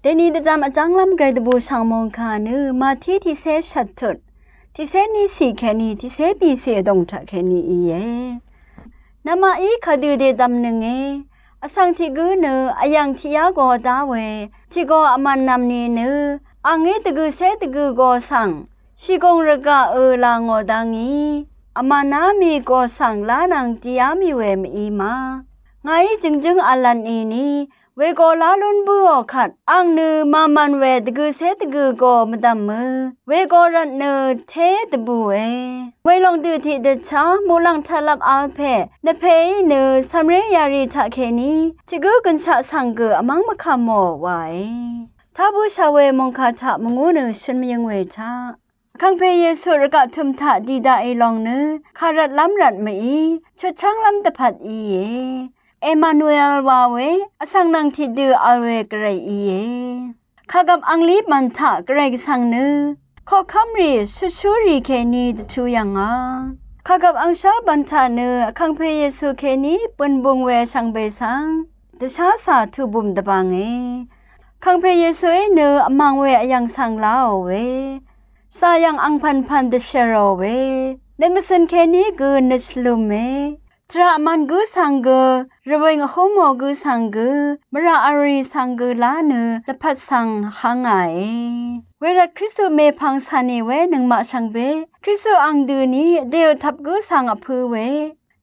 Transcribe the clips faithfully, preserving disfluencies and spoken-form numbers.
Dèní dvzvm vjv́nglv́m gvray dvbù shv̀ng mòngkà nø Màtí tiqcé shvttut, tiqcé nícì kèní tiqcé bìcì vdòng taq kèní íe. Nvmaqí kadø dèdvmnønge. Vsvng tiq gǿ nø vyv̀ng tiqyá go dá we tiq go vmv̀n nv̀m nìnø, àngí dvgø̀cé dvgø̀ go svng shìgùng rvgaqø là ngò dá ngí, vmv̀ná mì go svng lá nvng dìá mì we mv-í ma. Ngàí jø̀ngjǿng v̄l lvt nìni, wego lá lún bǿò kvt ang nø màmv̀n we dvgø̀cé dvgø̀ go mvdv̀mø, wego rvt nø té dvbùe. Welòng dø tiqdvchá muqlàng taqlvp v̄l pè nvpèí nø cv̀mré yarì taq kèní tiq gǿ gønshaq svng gø vmv́ng mvkàmò wae. Tá bǿshà we mòngkà taq mvngú nø shøn mvyøng we taq, Vkàngpè Yesu rvgaq tø̀m taq dì daqì lòng nø kàrvtlv́m rvt mv-í, chutchv́nglv́m dvpvt íe. Emanuel wa we, vsvng nvng tiqdø v̄l we gvray íe. Kàgvp anglí bv̀n taq gvray gvsvng nø koqkv́mrì shutshúrì kèní dvtu yv̀ngà. Kàgvp angshv́l bv̀n taq nø Vkàngpè Yesu kèní bø̀n bung we shvngbe svng dvshá cà tubùm dvbànge. Vkàngpè Yesuí nø vmàng we vyv̀ng svng láò we, cà yv̀ng angpv̀npv̀n dvshvrò we, nøt mvcø̀n kèní gø nøt shvlùme. Tvrà vmvn gǿ svng gø, rvwìng vhúmò gǿ svng gø, mvrà vrì svng gø lá nø lvpat svng há ngàe. Wervt Kristu mèpvng cà nì we nøngmaq shvngbe, Kristu ang dø ní vdèò tvp gǿ svng vpǿ we,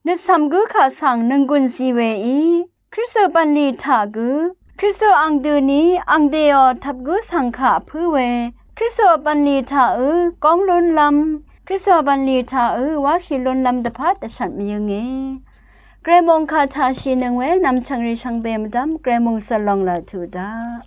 nøtsvm gǿ kaq svng nønggùn zi weí, Kristu bv̀nlì taq gø, Kristu ang dø ní ang dèò tvp gǿ svng kaq vpǿ we, Kristu bv̀nlì taq ø góng lúnlv́m, Kristu bv̀nlì taq ø wáshì lúnlv́m dvpvt dvshvt mvyønge. Gvray mòngkà taq shìnøng we nv̀mchv̀ngrì shvngbe mvdv́m gvray mòngsø̀l lòng laq tuq daq.